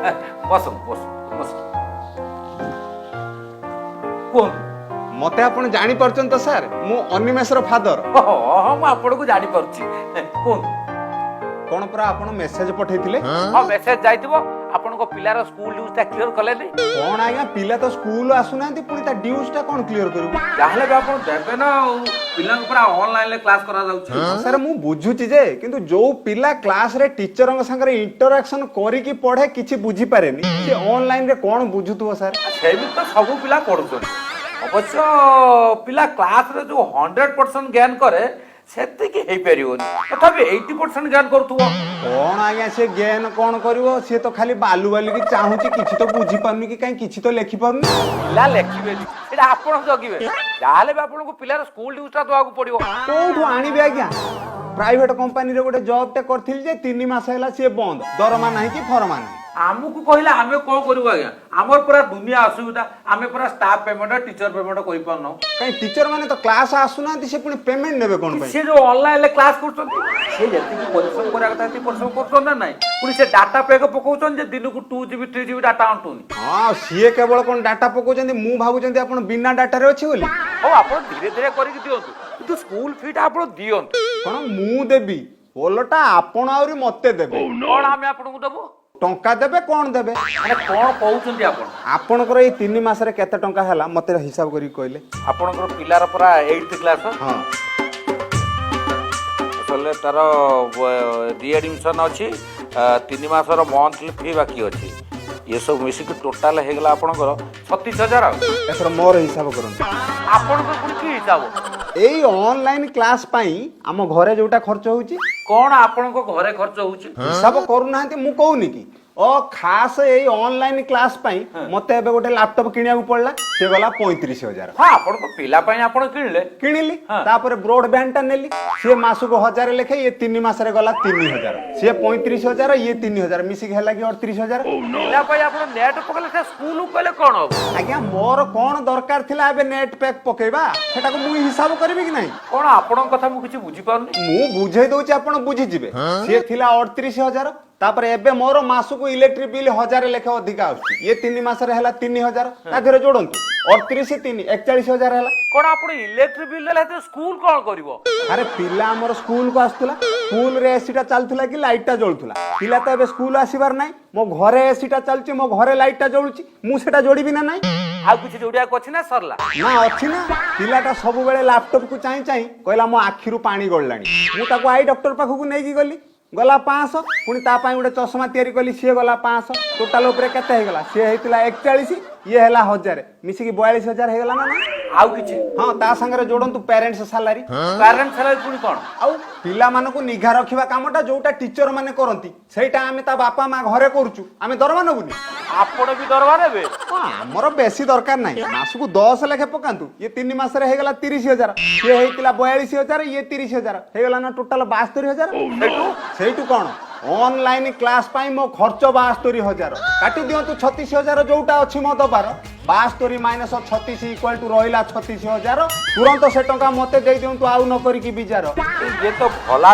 ବସନ୍ତୁ, ବସନ୍ତୁ, ବସନ୍ତୁ, କୁହନ୍ତୁ। ମତେ ଆପଣ ଜାଣିପାରୁଛନ୍ତି ତ ସାର୍? ମୁଁ ଅନିମେଷର ଫାଦର। ହଁ, ମୁଁ ଆପଣଙ୍କୁ ଜାଣିପାରୁଛି, କୁହନ୍ତୁ। କଣ ପରା ଆପଣ ମେସେଜ ପଠେଇଥିଲେ? ହଁ, ମେସେଜ ଯାଇଥିବ। ଆପଣଙ୍କ ପିଲାର ସ୍କୁଲ ଡ୍ୟୁଜଟା କ୍ଲିୟର କଲେନି? କଣ ଆଜ୍ଞା, ପିଲା ତ ସ୍କୁଲ ଆସୁନାହାନ୍ତି, ପୁଣି ତା ଡ୍ୟୁଜ ଟା କଣ କ୍ଲିୟର କରିବୁ? ଯାହେଲେ ବି ଆପଣ ଦେବେ ନା ଆଉ। ପିଲାଙ୍କୁ ପୁରା ଅନଲାଇନରେ କ୍ଲାସ କରାଯାଉଛି। ସାର୍, ମୁଁ ବୁଝୁଛି ଯେ, କିନ୍ତୁ ଯୋଉ ପିଲା କ୍ଲାସରେ ଟିଚରଙ୍କ ସାଙ୍ଗରେ ଇଣ୍ଟରାକ୍ସନ କରିକି ପଢେ କିଛି ବୁଝିପାରେନି, ସେ ଅନଲାଇନରେ କଣ ବୁଝୁଥିବ ସାର୍? ସେମିତି ତ ସବୁ ପିଲା ପଢୁଛନ୍ତି। ଅବଶ୍ୟ ପିଲା କ୍ଲାସରେ ଯୋଉ 100% ଜ୍ଞାନ କରେ, ସେତିକି ହେଇପାରିବନି। ତଥାପି 80% ଜ୍ଞାନ କରୁଥିବ। କଣ ଆଜ୍ଞା, ସେ ଜ୍ଞାନ କଣ କରିବ? ସିଏ ତ ଖାଲି ବାଲୁ ବାଲିକି ଚାହୁଁଛି। କିଛି ତ ବୁଝିପାରୁନି କି କାହିଁ କିଛି ତ ଲେଖିପାରୁନି। ପିଲା ଲେଖିବେନି, ସେଇଟା ଆପଣ ଜଗିବେ। ଯାହାହେଲେ ବି ଆପଣଙ୍କୁ ପିଲାର ସ୍କୁଲ ଡ୍ୟୁଜଟା ଦେବାକୁ ପଡିବ। କୋଉଠୁ ଆଣିବି ଆଜ୍ଞା? ପ୍ରାଇଭେଟ କମ୍ପାନୀରେ ଗୋଟେ ଜବ୍ ଟେ କରିଥିଲି ଯେ 3 ମାସ ହେଲା ସିଏ ବନ୍ଦ। ଦରମା ନାହିଁ କି ଫରମା ନାହିଁ। ଆମକୁ କହିଲେ ଆମେ କଣ କରିବୁ ଆଜ୍ଞା? ଆମର ପୁରା ଦୁନିଆ ଅସୁବିଧା। ଆମେ ପୁରା ଷ୍ଟାଫ ପେମେଣ୍ଟ, ଟିଚର ପେମେଣ୍ଟ କରିପାରୁନାହୁଁ। କାଇଁ, ଟିଚର ମାନେ ତ କ୍ଲାସ ଆସୁନାହାନ୍ତି, ସେ ପୁଣି ପେମେଣ୍ଟ ନେବେ କଣ ପାଇଁ? ସେ ଯୋଉ ଅନଲାଇନରେ କ୍ଲାସ କରୁଛନ୍ତି, ସେ ଯେତିକି ପରିଶ୍ରମ କରିବା କଥା ସେତିକି ପରିଶ୍ରମ କରୁଛନ୍ତି ନା ନାଇଁ? ପୁଣି ସେ ଡାଟା ପ୍ୟାକ୍ ପକଉଛନ୍ତି ଯେ ଦିନକୁ 2 GB, 3 GB data ଅଣ୍ଟୁନି। ହଁ, ସିଏ କେବଳ କଣ ଡାଟା ପକଉଛନ୍ତି? ମୁଁ ଭାବୁଛନ୍ତି ଆପଣ ବିନା ଡାଟାରେ ଅଛି ବୋଲି। ହଉ, ଆପଣ ଧୀରେ ଧୀରେ କରିକି ଦିଅନ୍ତୁ, କିନ୍ତୁ ସ୍କୁଲ ଫିଟା ଆପଣ ଦିଅନ୍ତୁ। କଣ ମୁଁ ଦେବି? ଓଲଟା ଆପଣ ଆହୁରି ମତେ ଦେବେ। କଣ ଆମେ ଆପଣଙ୍କୁ ଦେବୁ? ଟଙ୍କା ଦେବେ, କଣ ଦେବେ? ମାନେ କଣ କହୁଛନ୍ତି ଆପଣ? ଆପଣଙ୍କର ଏଇ 3 ମାସରେ କେତେ ଟଙ୍କା ହେଲା, ମତେ ହିସାବ କରିକି କହିଲେ। ଆପଣଙ୍କର ପିଲାର ପରା ଏଇଟ୍ କ୍ଲାସ? ହଁ। ଅସଲରେ ତାର ରିଆଡମିସନ ଅଛି, 3 ମାସର ମନ୍ଥଲି ଫି ବାକି ଅଛି। ଏସବୁ ମିଶିକି ଟୋଟାଲ ହେଇଗଲା ଆପଣଙ୍କର 36,000। ଆଉ ଏଥର ମୋର ହିସାବ କରନ୍ତୁ। ଆପଣଙ୍କର ପୁଣି କି ହିସାବ? ଏଇ ଅନଲାଇନ କ୍ଲାସ ପାଇଁ ଆମ ଘରେ ଯୋଉଟା ଖର୍ଚ୍ଚ ହଉଛି। କଣ ଆପଣଙ୍କ ଘରେ ଖର୍ଚ୍ଚ ହଉଛି? ହିସାବ କରୁନାହାନ୍ତି, ମୁଁ କହୁନି କି? ଓ ଖାସ ଏଇ ଅନଲାଇନ କ୍ଲାସ ପାଇଁ ମତେ ଏବେ ଗୋଟେ ଲାପଟପ୍ କିଣିବାକୁ ପଡିଲା, ସେ ଗଲା 35,000। ହଁ, ଆପଣଙ୍କ ପିଲା ପାଇଁ ଆପଣ କିଣିଲେ। କିଣିଲି। ତାପରେ ବ୍ରଡବ୍ୟାଣ୍ଡ ଟା ନେଲି, ସିଏ ମାସକୁ 1000 ଲେଖେ, ଇଏ 3 ମାସରେ ଗଲା 3000। ସିଏ 35,000, ଇଏ 3000, ମିଶିକି ହେଲା କି 38,000? ପିଲା ପାଇଁ ଆପଣ ନେଟ୍ ପକେଇଲେ, ସେ ସ୍କୁଲ କହିଲେ କଣ ହବ? ଆଜ୍ଞା, ମୋର କଣ ଦରକାର ଥିଲା ଏବେ ନେଟ୍ ପ୍ୟାକ୍ ପକେଇବା? ସେଟାକୁ ମୁଁ ହିସାବ କରିବି କି ନାହିଁ? କଣ, ଆପଣଙ୍କ କଥା ମୁଁ କିଛି ବୁଝିପାରୁନି। ମୁଁ ବୁଝେଇ ଦଉଛି, ଆପଣ ବୁଝିଯିବେ। ସିଏ ଥିଲା 38,000। ତାପରେ ଏବେ ମୋର ମାସକୁ ଇଲେକ୍ଟ୍ରିକ ବିଲ୍ 1000 ଲେଖେ ଅଧିକା ଆସୁଛି। ଇଏ 3 ମାସରେ ହେଲା 3000। ତା ଦେହରେ ଯୋଡନ୍ତୁ, 38 3 41,000 ହେଲା। କଣ, ଆପଣ ଇଲେକ୍ଟ୍ରିକ ବିଲ୍ ଦେଲେ ସେଥିରେ ସ୍କୁଲ କଣ କରିବ? ଆରେ, ପିଲା ଆମର ସ୍କୁଲକୁ ଆସୁଥିଲା, ସ୍କୁଲରେ ଏସି ଟା ଚାଲୁଥିଲା କି ଲାଇଟ୍ ଟା ଜଳୁଥିଲା। ପିଲା ତ ଏବେ ସ୍କୁଲ ଆସିବାର ନାହିଁ, ମୋ ଘରେ ଏସି ଟା ଚାଲୁଛି, ମୋ ଘରେ ଲାଇଟ୍ ଟା ଜଳୁଛି, ମୁଁ ସେଟା ଯୋଡ଼ିବି ନା ନାହିଁ? ଆଉ କିଛି ଯୋଡ଼ିବାକୁ ଅଛି ନା ସରିଲା? ନା, ଅଛି ନା। ପିଲାଟା ସବୁବେଳେ ଲାପଟପ୍ କୁ ଚାହିଁ ଚାହିଁ କହିଲା, ମୋ ଆଖିରୁ ପାଣି ଗଳିଲାଣି। ମୁଁ ତାକୁ I doctor ପାଖକୁ ନେଇକି ଗଲି, ଗଲା 500। ପୁଣି ତା ପାଇଁ ଗୋଟେ ଚଷମା ତିଆରି କଲି, ସିଏ ଗଲା 500। ଟୋଟାଲ ଉପରେ କେତେ ହେଇଗଲା? ସିଏ ହେଇଥିଲା 41, ଇଏ ହେଲା 1000, ମିଶିକି 42,000 ହେଇଗଲା ନା ନା? ଆଉ କିଛି? ହଁ, ତା ସାଙ୍ଗରେ ଯୋଡନ୍ତୁ ପ୍ୟାରେଣ୍ଟସ ସାଲାରୀ। ପ୍ୟାରେଣ୍ଟ ସାଲାରୀ ପୁଣି କଣ? ଆଉ ପିଲାମାନଙ୍କୁ ନିଘା ରଖିବା କାମଟା ଯୋଉଟା ଟିଚର ମାନେ କରନ୍ତି, ସେଇଟା ଆମେ ତା ବାପା ମା ଘରେ କରୁଛୁ, ଆମେ ଦରମା ନବୁନି? ଆପଣ ବି ଦରମା ନେବେ? ହଁ, ଆମର ବେଶୀ ଦରକାର ନାହିଁ। ମାସକୁ 10 ଲେଖେ ପକାନ୍ତୁ। ଇଏ 3 ମାସରେ ହେଇଗଲା 30,000। ସିଏ ହେଇଥିଲା 42,000, ଇଏ 30,000, ହେଇଗଲା ନା ଟୋଟାଲ 72,000? ସେଇଠୁ? ସେଇଠୁ କଣ, ଅନଲାଇନ କ୍ଲାସ ପାଇଁ ମୋ ଖର୍ଚ୍ଚ 72,000। କାଟି ଦିଅନ୍ତୁ 36,000 ଯୋଉଟା ଅଛି ମୋ ଦବାର। 72 ମାଇନସ 36 ଇକ୍ୱାଲ ଟୁ ରହିଲା 36,000। ତୁରନ୍ତ ସେ ଟଙ୍କା ମତେ ଦେଇ ଦିଅନ୍ତୁ, ଆଉ ନ କରିକି ବିଜାର। ଇଏ ତ ଭଲା।